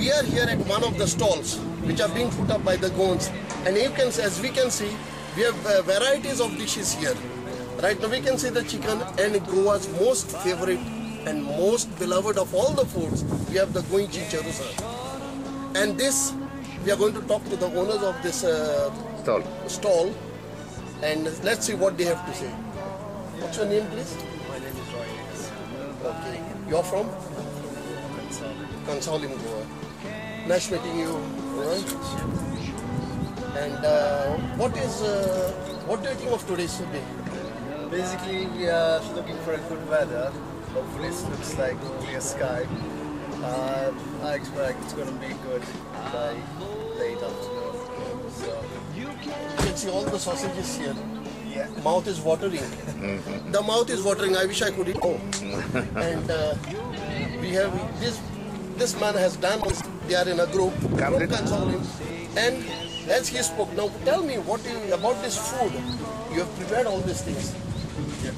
We are here at one of the stalls which are being put up by the Goans, and you can, as we can see, we have varieties of dishes here. Right now we can see the chicken and Goa's most favorite and most beloved of all the foods, we have the Goenchi Cherusa. And this, we are going to talk to the owners of this stall, and let's see what they have to say. What's your name, please? My name is Roy. Okay. You're from? Cansaulim, Goa. Nice meeting you, Roy. And what do you think of today's day? Basically, we are looking for a good weather. Hopefully, it looks like clear sky. I expect it's going to be good by late afternoon. So you can see all the sausages here. Yeah. Mouth is watering. The mouth is watering. I wish I could eat. Oh. And we have this. This man has done this. They are in a group from Cansaulim, and as he spoke, now tell me what you, about this food. You have prepared all these things. Yeah.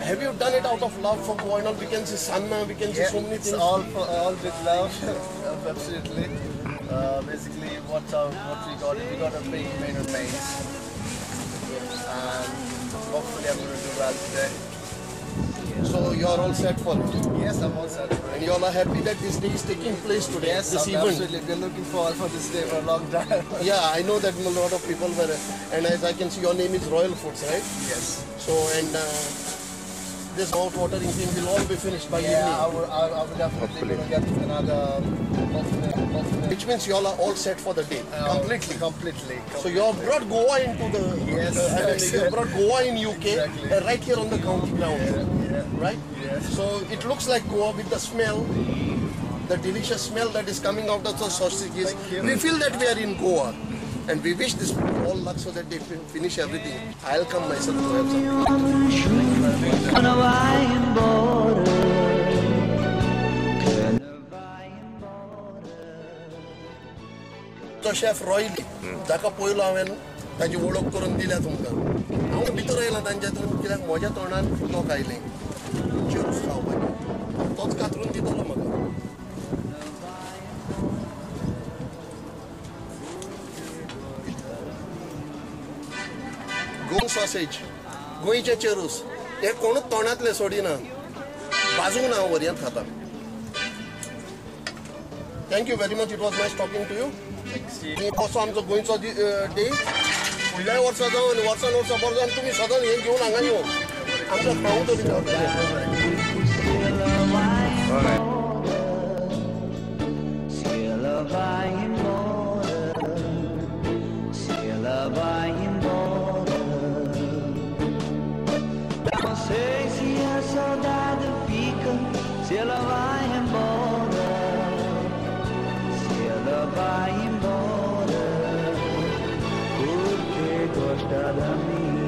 Have you done it out of love for Goa? We can see sanna, we can see so many things. It's all with love, absolutely. Basically, what we got a big main and mains, and hopefully I'm going to do well today. So you are all set for it? Yes, I'm all set for it. And you all are happy that this day is taking place today? Yes, this event? Absolutely. We're looking forward for this day for a long time. Yeah, I know that a lot of people were, and as I can see, your name is Royal Foods, right? Yes. So, and this mouth-watering thing will all be finished by evening. Yeah, I will definitely gonna get another, hopefully. Which means you all are all set for the day, completely. Completely. So you have brought Goa into the, yes, I mean, you have brought Goa in UK, exactly. Right here on the county ground. Yeah. Yeah. Right? Yes. So it looks like Goa with the smell, the delicious smell that is coming out of the sausages. We feel that we are in Goa. And we wish this all luck so that they finish everything. I'll come myself to have something. तो chef Roy जाका पयलो हांवें ताजी वळख करून दिल्या तुमकां. हांव भितर आयला तांच्या कित्याक म्हज्या तोंडान उदक आयलें चेरूस खावपाचें, तोच कातरून दितलो म्हाका. गोवन सॉसेज, गोंयचे चेरूस हे कोणूच तोंडांतले सोडिना, बाजून हांव वरयांत खाता. Thank you very much, it was nice talking to you. कसो आमचो गोंयचो डे फुडल्या वर्सा जावन आनी वर्सान वर्सा बरो जावन तुमी सदांच हें घेवन हांगा येवन आमकां खावंक तरी मेळटलें. Se ela vai embora, se ela vai embora, porque gosta da mim.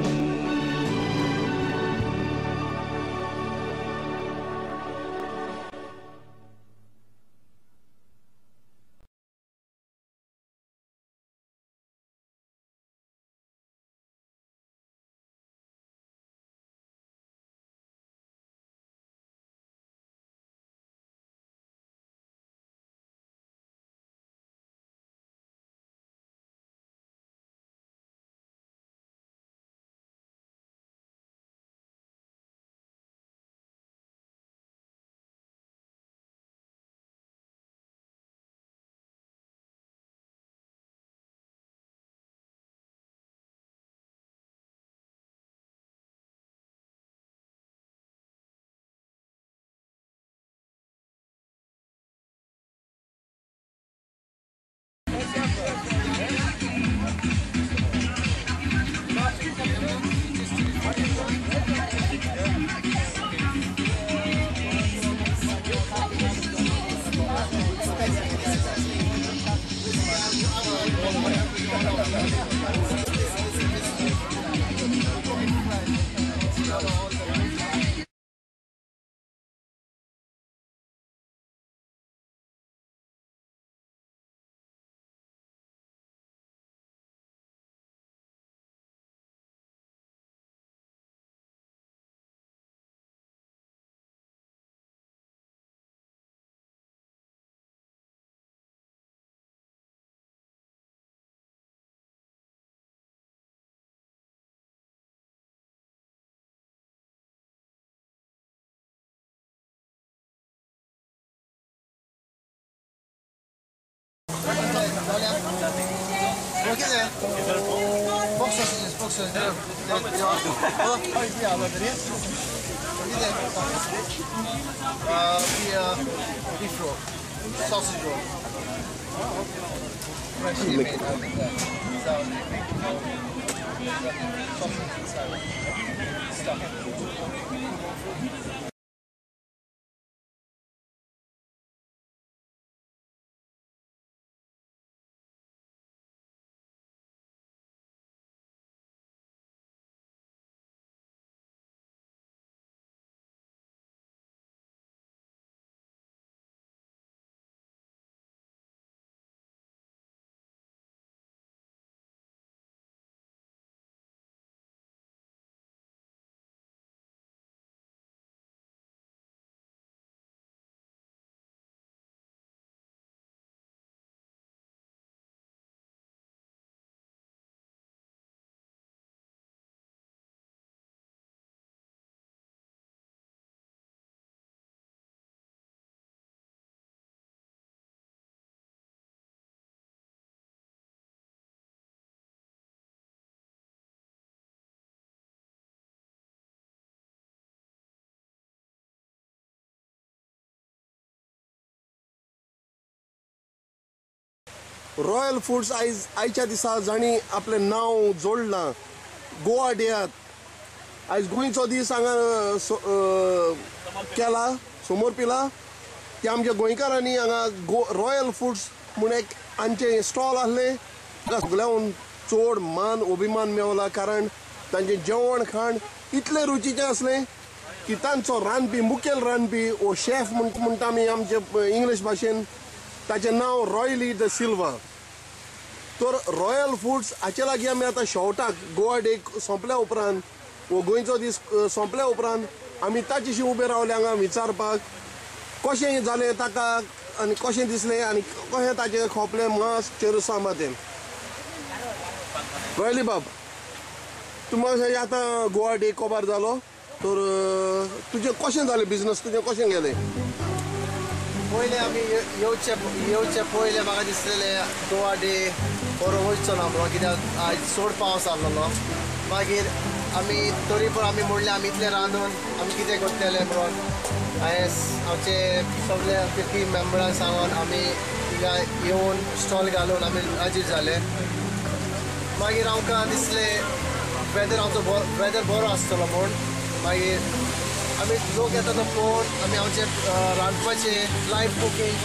Pork sausages, pork sausages. Beef roll, sausage roll. Freshly made. So sausage inside. Stuff. Royal foods आयज आयच्या दिसा जांणी आपलें नांव जोडलां गोवा डेयात आयज गोंयचो दीस हांगा केला समोर पिला ते आमच्या गोंयकारांनी हांगा रॉयल फुड्स म्हूण एक आमचें स्टॉल आसलें सगळ्याहून चड मान अभिमान मेवला कारण तांचें जेवण खाण इतलें रुचीचें आसलें की तांचो रांदपी मुखेल रांदपी ओ शेफ म्हणटा आमी आमचे इंग्लीश भाशेन ताचें नांव रॉयली the Silva. तर रॉयल फुड्स हाचे लागीं आमी आतां शेवटाक गोवा डे सोंपल्या उपरांत वो गोंयचो दीस सोंपल्या उपरांत आमी ताचेशी उबे रावले हांगा विचारपाक कशें जालें ताका आनी कशें दिसलें आनी कशें ताचें खोपलें मांस चेरुसां मातें. रॉयली बाब तुमकां आतां गोवा डे कोबार जालो तर तुजें कशें जालें बिजनस तुजें कशें गेलें? पयलें आमी येवचे पयलें म्हाका दिसलेलें गोवा डे बरो वयचो ना म्हणून कित्याक आयज चड पावस आसलेलो. मागीर आमी तरी पूण आमी म्हणलें आमी इतलें रांदून आमी कितें करतले म्हणून हांवें आमचे सगळे आमचे टीम मेंबरांक सांगून आमी हिंगा येवन स्टॉल घालून आमी राजी जाले. मागीर आमकां दिसलें वेदर आमचो वेदर बरो आसतलो म्हूण. मागीर आमी लोक येता तो पळोवन आमी आमचे रांदपाचे लायव्ह कुकींग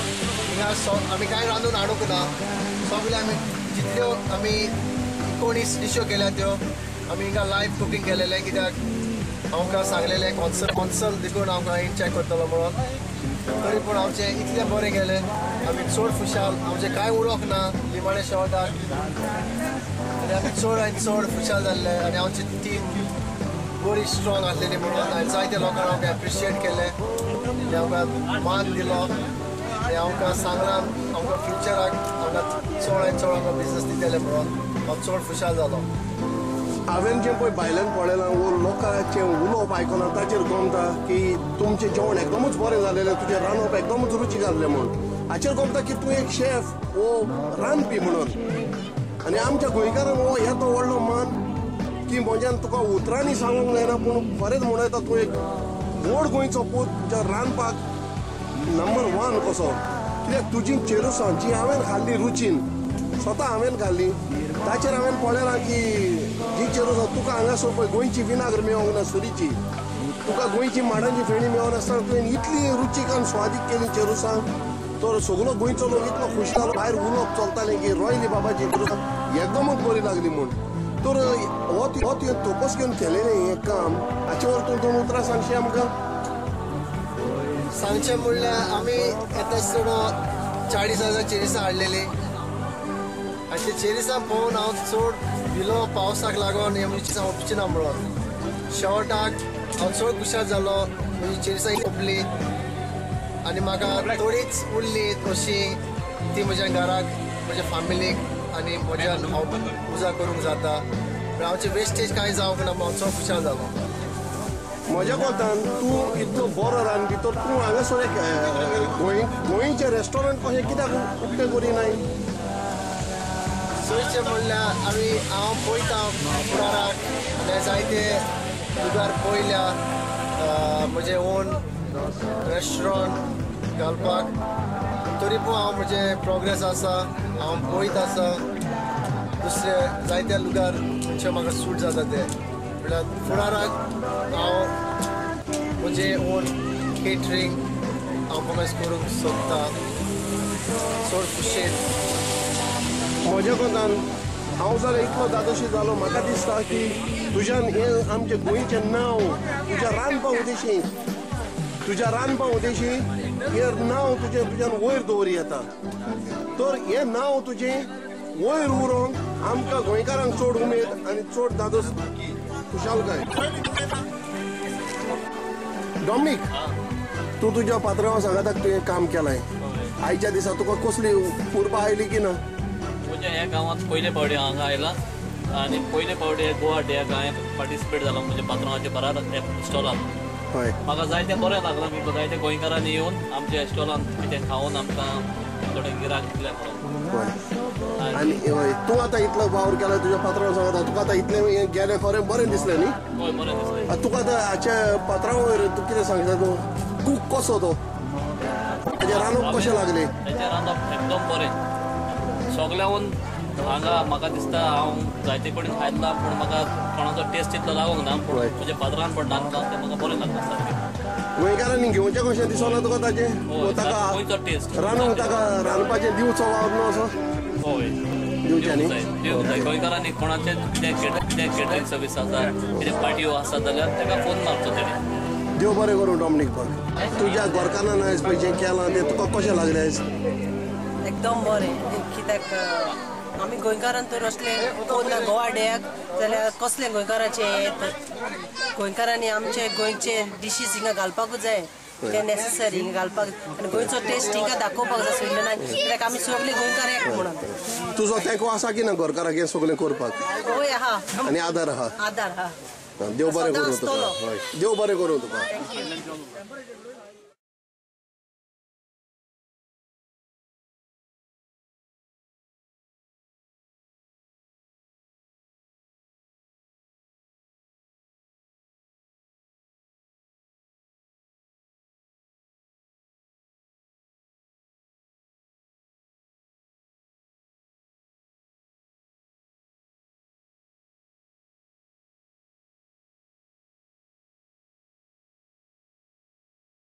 हिंगा आमी कांय रांदून हाडूंक ना. सगळे आमी जितल्यो आमी 19 डिशो केल्या त्यो आमी हिंगा लायव्ह कुकींग केलेलें कित्याक आमकां सांगलेलें कॉन्सल देखून आमकां चॅक करतलो म्हणून. तरी पूण आमचें इतलें बरें गेलें आमी चड खुशाल आमचें कांय उरोंक ना निमाणें शेवटाक आनी आमी चड आनी चड खुशाल जाल्ले आनी आमची टीम बरी स्ट्रॉंग आसलेली म्हणून आनी जायते लोकांक आमकां एप्रिशिएट केलें आनी आमकां मान दिलो आनी आमकां सांगलां आमकां फ्युचराक आमकां चड आनी चड आमकां बिजनस दितले म्हणून हांव चड खुशाल जालो. हांवें जें पळय भायल्यान पळयलां वो लोकांचें उलोवप आयकलां ताचेर गमता की तुमचें जेवण एकदमच बरें जालेलें तुजें रांदप एकदमच रुचीक आसलें म्हूण हाचेर गमता की तूं एक शेफ वो रांदपी म्हणून आनी आमच्या गोंयकारांक हो येदो व्हडलो मान की म्हज्यान तुका उतरांनी सांगूंक जायना पूण खरेंच म्हणूं येता तूं एक व्हड गोंयचो पूत तुज्या रांदपाक नंबर 1 कसो कित्याक तुजी चेरुसां जी हांवें खाल्ली रुचीन स्वता हांवें खाल्ली ताचेर हांवें पळयलां की जी चेरुसां तुका हांगासर पळय गोंयची विनाग्र मेळोंक ना सुरीची तुका गोंयची माडांची फेणी मेळनासतना तुवें इतली रुचीक आनी स्वादीक केली चेरुसां तर सगळो गोंयचो लोक इतलो खूश जालो भायर उलोवप चलतालें की रॉयली बाबाची चेरुसां एकदमच बरी लागली म्हूण. तर हो तुवें तपस घेवन केलेलें हें काम हाचे वर तूं दोन उतरां सांगशी आमकां? सांगचें म्हणल्यार आमी येता आसतना 40,000 चेरिसां हाडलेलीं आनी ते चेरिसां पळोवन हांव चड भिलो पावसाक लागून हे म्हजी चेरिसां ओपची ना म्हणून. शेवटाक हांव चड खुशाल जालो म्हजी चेरिसां ओपली आनी म्हाका थोडीच उरली अशी ती म्हज्या घराक म्हज्या फॅमिलीक आनी म्हज्यान हांव पुजा करूंक जाता. पूण आमचें वेस्टेज कांय जावंक ना हांव चड खुशाल जालो. म्हज्या कोतान तूं इतलो बरो रांदपी तर तूं हांगासर एक गोंयचें रेस्टॉरंट कशें कित्याक उक्तें करिनाय? चोयचें म्हणल्यार आमी हांव पळयता फुडाराक आनी जायते लुगार पळयल्या म्हजें ओन रेस्टॉरंट घालपाक तरी पूण हांव म्हजें प्रोग्रेस आसा हांव पळयत आसा दुसरे जायते लुगार म्हणजे म्हाका सूट जाता ते म्हणल्यार फुडाराक हांव म्हजें ओन केटरींग हांव कॉमर्स करूंक सोदता चड खुशेन म्हज्या कोतान हांव जाल्यार इतलो दादोशी जालो म्हाका दिसता की तुज्यान हें आमचें गोंयचें नांव तुज्या रांदपा उदेशी तुज्या रांदपा उदेशी हें नांव तुजें तुज्यान वयर दवरी येता तर हें नांव तुजें वयर उरोवन आमकां गोंयकारांक चड उमेद आनी चड दादोस खुशालकाय. डॉमनीक तूं तुज्या पात्रांवा सांगाताक तुवें काम केलां आयच्या दिसा तुका कसली उर्बा आयली की ना? म्हज्या ह्या गांवांत पयले फावटी हांगा आयला आनी पयले फावटी गोवा डेयाक हांवें पार्टिसिपेट जाला म्हज्या पात्रांवाच्या बराबर स्टॉलान. हय म्हाका जायतें बरें लागलां की जायते गोंयकारांनी येवन आमच्या स्टॉलान कितें खावन आमकां थोडें गिरायक दिलें म्हणून. आनी हय तूं आतां इतलो वावर केला तुज्या पात्रांव सांगता तुका आतां इतलें हें गेलें खरें बरें दिसलें न्ही? हय बरें दिसलें. तुका आतां हाच्या पात्रांवयर तूं कितें सांगता तूं कूक कसो तो ताजें रांदप कशें लागलें? ताजें रांदप एकदम बरें सगळ्याहून हांगा म्हाका दिसता हांव जायते कडेन खायतला पूण म्हाका कोणाचो टेस्ट इतलो लागूंक ना पूण म्हज्या पात्रान पण रांदला तें म्हाका बरें लागता सारकें. गोंयकारांनी घेवचें कशें दिसना तुका ताजें? ताका गोंयचो टेस्ट रांदूंक ताका रांदपाचें दिवचो वावर न्हू असो? हय दिवचें न्ही? दिवंक जाय गोंयकारांनी कोणाचें कितें केटरींग सर्वीस आसा कितें पार्ट्यो आसा जाल्यार ताका फोन मारचो तेणें. देव बरें करूं डॉमनीक बाब. तुज्या घरकारान आयज पळय जें केलां तें तुका कशें लागलें आयज? एकदम बरें कित्याक आमी गोंयकारान तर असले कोन्ना गोवा डेयाक जाल्यार कसले गोंयकाराचे गोंयकारांनी आमचे गोंयचे डिशीज हिंगा घालपाकूच जाय ते नेसेसरी हिंगा घालपाक आनी गोंयचो टेस्ट हिंगा दाखोवपाक जाय स्विंडनाक कित्याक आमी सगळे गोंयकार एक म्हणून. तुजो तेंको आसा की ना घरकाराक हें सगळें करपाक? हय आहा आनी आदार आहा? आदार आहा. देव बरें करूं तुका. हय देव बरें करूं तुका.